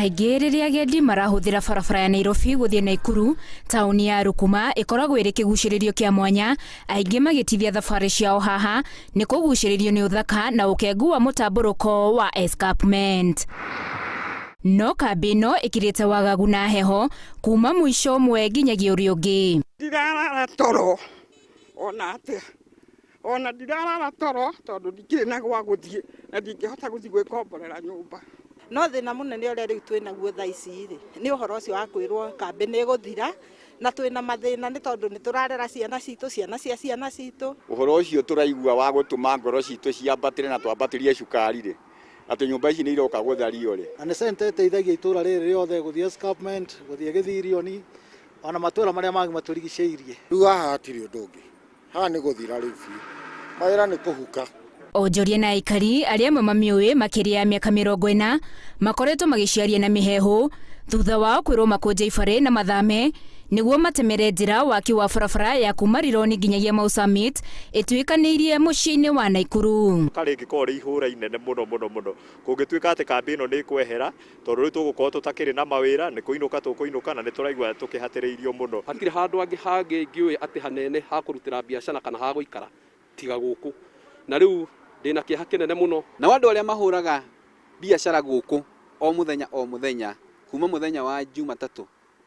Kaingĩ rĩrĩa agendi marahũthĩra barabara ya Nairobi gũthiĩ Naikuru, taũni ya Rukuma ĩkoragwo ĩrĩ kĩgucĩrĩrio kĩa mwanya, aingĩ magĩtithia thabarĩ ciao haha nĩ kũgucĩrĩrio nĩ ũthaka na ũkengu wa mũtambũrũko wa escarpment. No kambĩ ĩno ĩkirĩte wagagu na heho kuma mũico ũmwe nginyagia ũrĩa ũngĩ. Ndirarara toro ona atĩa, ona ndirarara toro tondũ ndikĩrĩ na gwa gũthiĩ na ndingĩhota gũthiĩ gwĩkomborera nyũmba. No thĩna mũnene ũrĩa rĩu twĩ naguo thaa ici rĩ, nĩ ũhoro ũcio wa kwĩrwo kambĩ nĩ ĩgũthira, na twĩna mathĩna nĩ tondũ nĩ tũrarera ciana citũ, ciana cia ciana citũ. Ũhoro ũcio tũraigua wa gũtũma ngoro citũ ciambatĩre na twambatĩrie cukari rĩ, atĩ nyũmba ici nĩ iroka gũthario rĩ. Na nĩ center ĩteithagia itũra rĩrĩ rĩothe gũthiĩ escarpment, gũthiĩ Gĩthirioni, ona matũra marĩa mangĩ matũrigicĩirie. Rĩu haha hatirĩ ũndũ ũngĩ, haha nĩ gũthira rĩu biũ, mawĩra nĩ kũhuka. Onjoria na aikari arĩa amwe mamĩũĩ makĩria ya mĩaka 40 makoretwo magĩciaria na mĩheehũ thutha wao kwĩrwo makũnje ibarĩ na mathame nĩguo matemere njĩra waki wa barabara ya kuma Rironi nginyagia Mau Summit ĩtuĩkanĩirie mũciĩ-inĩ wa Naikuru. Rĩngĩkorwo rĩ ihũra inene mũno mũno mũno kũngĩtuĩka atĩ kambĩ ĩno nĩ ĩkwehera, tondũ rĩu tũgũkorwo tũtakĩrĩ na mawĩra, nĩ kũinũka tũkũinũka na nĩ tũraigua tũkĩhatĩrĩirio mũno. Hatirĩ handũ angĩ hangĩ ingĩũĩ atĩ hanene ha kũrutĩra biacara kana ha gũikara tiga gũkũ, na rĩu ndĩna kĩeha kĩnene mũno. Nao andũ arĩa mahũraga biacara gũkũ o mũthenya o mũthenya kuma mũthenya wa Jumatatũ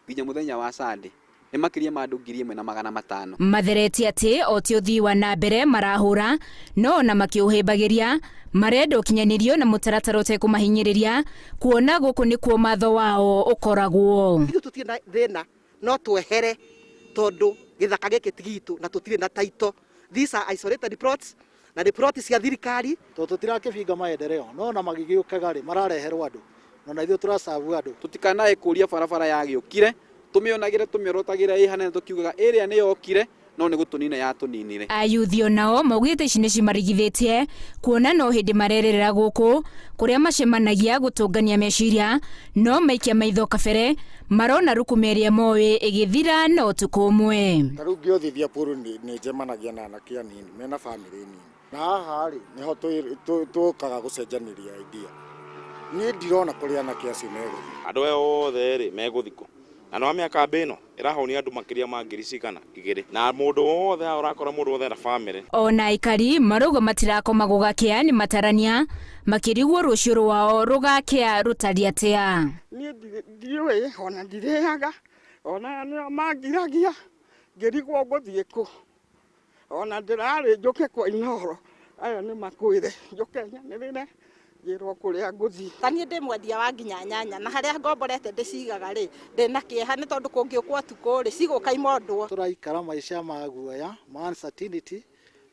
nginya mũthenya wa Sunday nĩ makĩria ma andũ 1,500. Matheretie atĩ o ti ũthii wa na mbere marahũra, no ona makĩũhĩmbagĩria, marenda ũkinyanĩrio na mũtaratara ũtekũmahinyĩrĩria, kuona gũkũ nĩkuo matho wao ũkoragwo. Ithuĩ tũtirĩ na thĩna no twehere tondũ gĩthaka gĩkĩ ti gitũ na tũtirĩ na title. These are isolated plots na nĩ plot cia thirikari. Tondũ tũtirakĩbinga maendeleo, no ona magĩgĩũkaga rĩ, marareherwo andũ, na ona ithuĩ tũracabu andũ. Tũtikanae kũria barabara yagĩũkire, tũmĩonagĩre tũmĩorotagĩre ĩ hanene tũkiugaga ĩrĩa nĩ yokire no nĩ gũtũnina yatũninire. Ayuthi onao maugĩte ici nĩcimarigithĩtie kuona no hĩndĩ marererera gũkũ kũrĩa macemanagia gũtũngania meciria no maikia maitho kabere marona Rukuma ĩrĩa moĩ ĩgĩthira na ũtukũ ũmwe. Ta rĩu ngĩothithia puru nĩ njemanagia na anake anini mena bamĩrĩ nini, na haha rĩ nĩho tũkaga gũcenjanĩria idea. Niĩ ndirona kũrĩa anake acio megũthiĩ. Andũ aya othe rĩ megũthiĩ kũ? Na nĩ wamenya kambĩ ĩno ĩrahũnia andũ makĩria ma ngiri cigana igĩrĩ, na mũndũ wothe haha ũrakora mũndũ wothe ena bamĩrĩ. Ona aikari marauga matirakoma gũgakĩa nĩ matarania makĩrigwo rũciũ rwao rũgakĩa rũtariĩ atĩa. Niĩ ndiũĩ ona ndirĩaga, ona aya nĩo mangiragia ngĩrigwo ngũthiĩ kũ, ona ndĩrarĩ njũke kwa Inooro aya nĩ makwĩre njũke nyanĩrĩre njĩrwo kũrĩa ngũthiĩ. Ta niĩ ndĩ mwendia wa nginya nyanya na harĩa ngomborete ndĩcigaga rĩ, ndĩna kĩeha nĩ tondũ kũngĩũkwo ũtukũ rĩ, cigũka imondwo. Tũraikara maica ma guoya ma uncertainty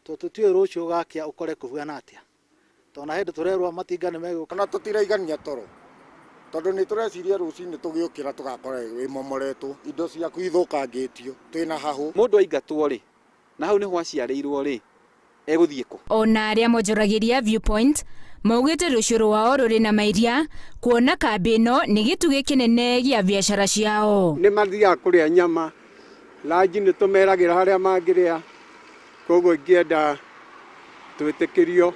tondũ tũtiũĩ rũciũ gũgakĩa ũkore kũhuana atĩa. Tondũ ona hĩndĩ tũrerwo matinga nĩ megũka. Ona tũtiraigania toro tondũ nĩ tũreciria rũcinĩ tũgĩũkĩra tũgakora ĩmomoretwo, indo ciaku ithũkangĩtio, twĩna hahũ. Mũndũ aingatwo rĩ, na hau nĩho aciarĩirwo rĩ, egũthiĩ kũ? Ona arĩa monjoragĩria Viewpoint maugĩte rũciũ rwao rũrĩ na mairia kuona kambĩ ĩno nĩ gĩtugĩ kĩnene gĩa biacara ciao. Nĩ mathiaga kũrĩa nyama, ranji nĩ tũmeragĩra harĩa mangĩrĩa, koguo ingĩenda twĩtĩkĩrio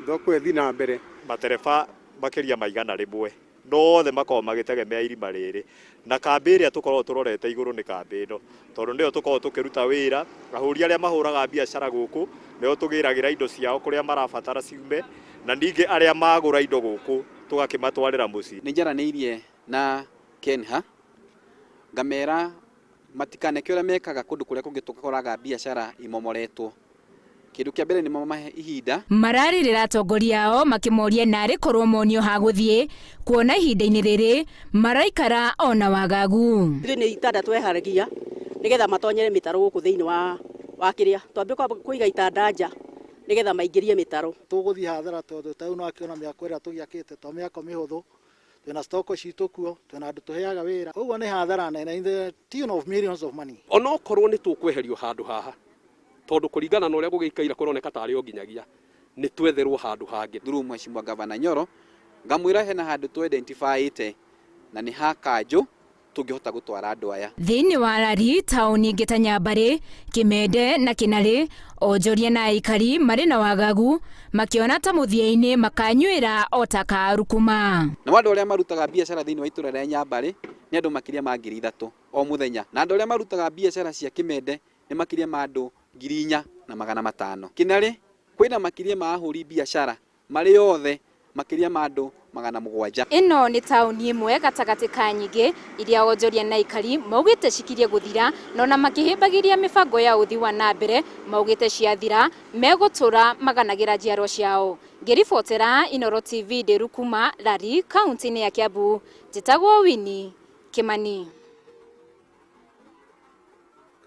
thoko ĩthiĩ na mbere. Matereba makĩria ma 100 no othe makoragwo magĩtegemea irima rĩrĩ, na kambĩ ĩrĩa tũkoragwo tũrorete igũrũ nĩ kambĩ ĩno, tondũ nĩyo tũkoragwo tũkĩruta wĩra. Ahũri arĩa mahũraga biacara gũkũ nĩo tũgĩragĩra indo ciao kũrĩa marabatara ciume, na ningĩ arĩa magũra indo gũkũ tũgakĩmatwarĩra mũciĩ. Nĩ njaranĩirie na KeNHA ngamera matikaneke ũrĩa mekaga kũndũ kũrĩa kũngĩ tũkoraga biacara imomoretwo. Kĩndũ kĩa mbere nĩ mamahe ihinda. Mararĩrĩra atongoria ao makĩmoria narĩ korwo monio ha gũthiĩ kuona ihinda-inĩ rĩrĩ maraikara o na wagagu. Ithuĩ nĩ itanda tweheragia nĩgetha matonyere mĩtaro gũkũ thĩinĩ wa kĩrĩa, twambe kũiga itanda nja nĩgetha maingĩrie mĩtaro. Tũgũthiĩ hathara tondũ ta rĩu nĩ wakĩona mĩako ĩrĩa tũgĩakĩte to mĩako mĩhũthũ, twĩna stock citũ kuo, twĩna andũ tũheaga wĩra, koguo nĩ hathara nene in the tune of millions of money. Onokorwo nĩ tũkweherio handũ haha, tondũ kũringana na ũrĩa gũgĩikaire kũroneka tarĩ o nginyagia nĩ twetherwo handũ hangĩ. Through Mheshimiwa Governor Nyoro, ngamwĩra hena handũ tũ identify-ĩte na nĩ ha kanjũ. Tũngĩhota gũtwara andũ aya. Thĩinĩ wa Lari, taũni ingĩ ta Nyambarĩ, Kĩmende na Kĩnarĩ, onjoria na aikari marĩ na wagagu makĩona ta mũthia-inĩ makanyuĩra o ta Karukuma. Nao andũ arĩa marutaga biacara thĩinĩ wa itũra rĩa Nyambarĩ nĩ andũ makĩria ma 3000 o mũthenya, na andũ arĩa marutaga biacara cia Kĩmende nĩ makĩria ma andũ 4500. Kĩnarĩ kwĩna makĩria ma ahũri biacara marĩ othe makĩria ma andũ 700. Ĩno nĩ taũni ĩmwe gatagatĩ ka nyingĩ iria onjoria na aikari maugĩte cikirie gũthira, na ona makĩhĩmbagĩria mĩbango ya ũthii wa na mbere maugĩte ciathira megũtũra maganagĩra njiarwa ciao. Ngĩribotera Inooro TV ndĩ Rukuma, Lari, kaunti-inĩ ya Kiambu, njĩtagwo Winnie Kimani.